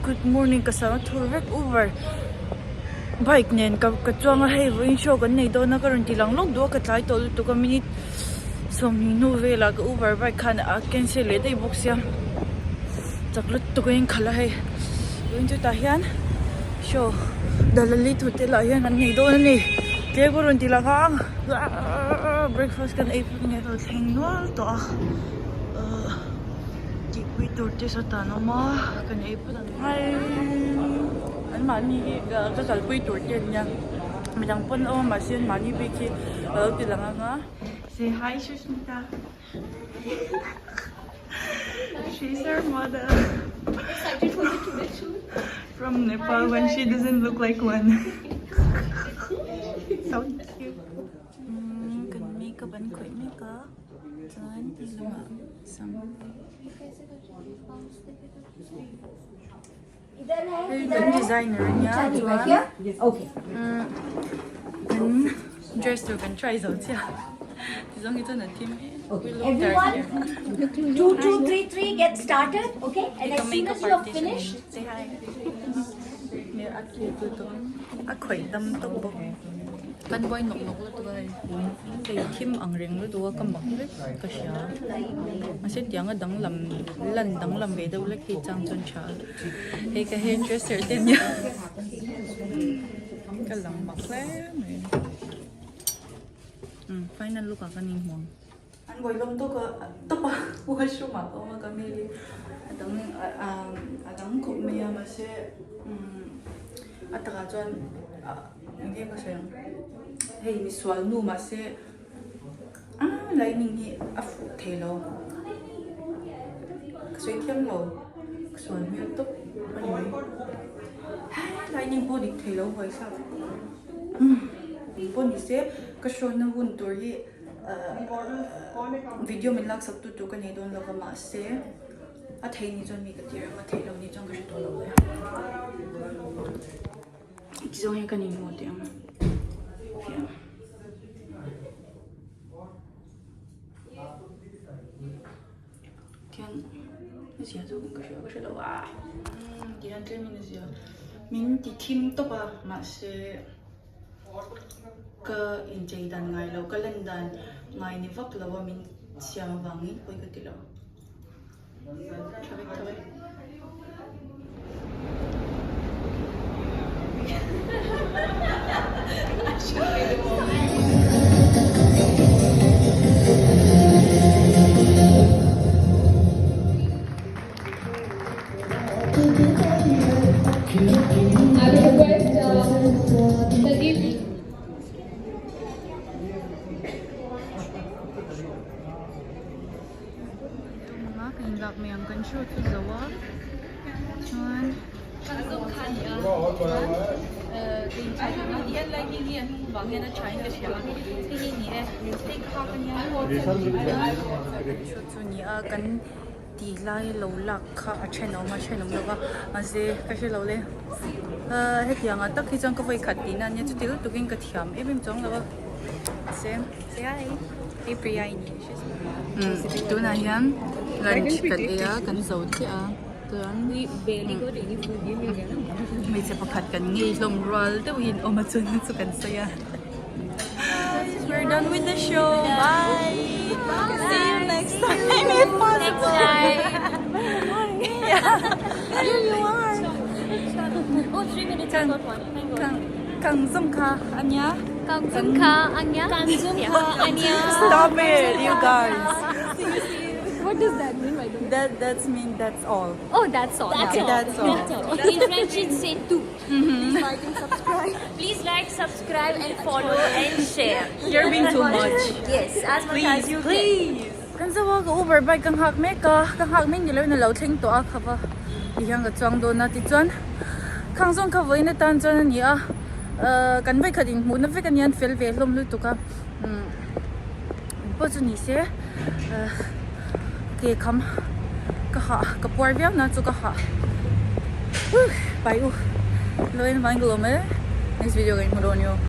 Good morning ka sam a thur vek over bike nen ka ka chuang a hei vawiin show kan nei dawn a ka rawn ti lang lawk duh a ka tlai tawh lutuk a minute sawmhnih hnu velah ka uber bike khan a cancel leh daih bawk sia chak lutuk a inkhalh a hei vawiin chutah hian show the lalit hotel ah hian an nei dawn a ni tlem ka rawn ti lang ang breakfast kan ei phawt nge ka lo thleng nual tawh a ahh. Tihpui tur te saw tan awm a kan ei phawt ang hi an mahni hi ka kalpui tur te an nia midang pawn awm a mahse an mahni bik hi a lo ti lang ang a say hi Sushmita she's our mother from Nepal when she doesn't look like one so cute kan makeup an khawih mek a chuan ti lamah sam hei kan designer a nia chuan kan dress tur kan try zo chiah ti zawng hi chuan an thim em makeup artist say hi a khawih dam tawp bawk. Kan buai nawk nawk lutuk a hei hei thim ang reng lutuk a ka mak vek ka hria mahse tianga danglam lan danglam ve deuh lek hi chang chuan tha a hei ka hairdresser te ania ka lang mak hle mai umm final look ah ka ni hmuh ang. An buai lawm tawk a tawp a washroom ah ka awm a ka hmel hi a dang a dang khawp mai a mahse umm a takah chuan ah eng nge ka sawi ang hei misual nu mahse ah lining hi a fuh thei lo ka sawi thiam lo ka sual hmel tawp a ni mai lining pawh dik thei lo huai thlak umm pawh ni se ka hrawn na hun tur hi. Video min laksak tu tur ka nei dawn lova mahse a thei ni chuan mi ka tir ang a theih loh ni chuan ka hre tawh lo ve ti zawng hian ka ni hmuh teh ang khian a zia zawk in ka hria ka hre lo a ti hian tlem in a zia min ti thim tawp a mahse. Ka inchei dan ngai lo, ka lan dan ngai ni vak lo a min siam avangin pawi ka ti lo. Tha vek tho e. I will request Pradeep. Tunga ka inlak mai ang kan show chu zo a chuan ka inchei ang a tihian lighting hi a hnung vang hian a tha in ka hria a hei hi ni e hei ka hak ania show chu ni a kan Tih lai lo lak kha a thenawm a thenawm lova mahse ka hre lo le ahh hetiang ah tak hi chuan ka vawi khat tihna ania chuti lutuk in ka thiam em em chuang lo a mahse hei Priya i ni tunah hian lunch kan ei a kan zo chiah a chuan hmeichhe pakhat kan ngei hlawm rual deuh hi an awm a chuan chu kan sawi a. We're done with the show. Bye. Bye. See you next time if possible. Next time. yeah. Here you are. Oh, 3 minutes. I got one. Thank God. Kang zum kha anya. Kang zum kha anya. Kang zum kha anya. Stop it, you guys. See you, see you. What does that mean, by the way? That that's mean that's all. Oh, that's all. That's all. That's all. That's all. In French, it's say tout. Please like and subscribe. Please like, subscribe and follow and share. You're being too much. Yes, as much Please, as you can. please. Kan zawa ka Uber bike ka nghak mek a, ka nghak mek ni loin a lo thleng tawh a khava ti hian ka chuang dawn a tichuan khang zawng kha vawiin atan chuan a ni a ahh kan vawikhat inhmuhna vek a nia an fel ve hlawm lutuk a umm pawh chu ni se ahh ke kham ka hah ka puar viau na chu ka hah huh pai u loin vain ka lawm e next video ka inhmu dawn nia.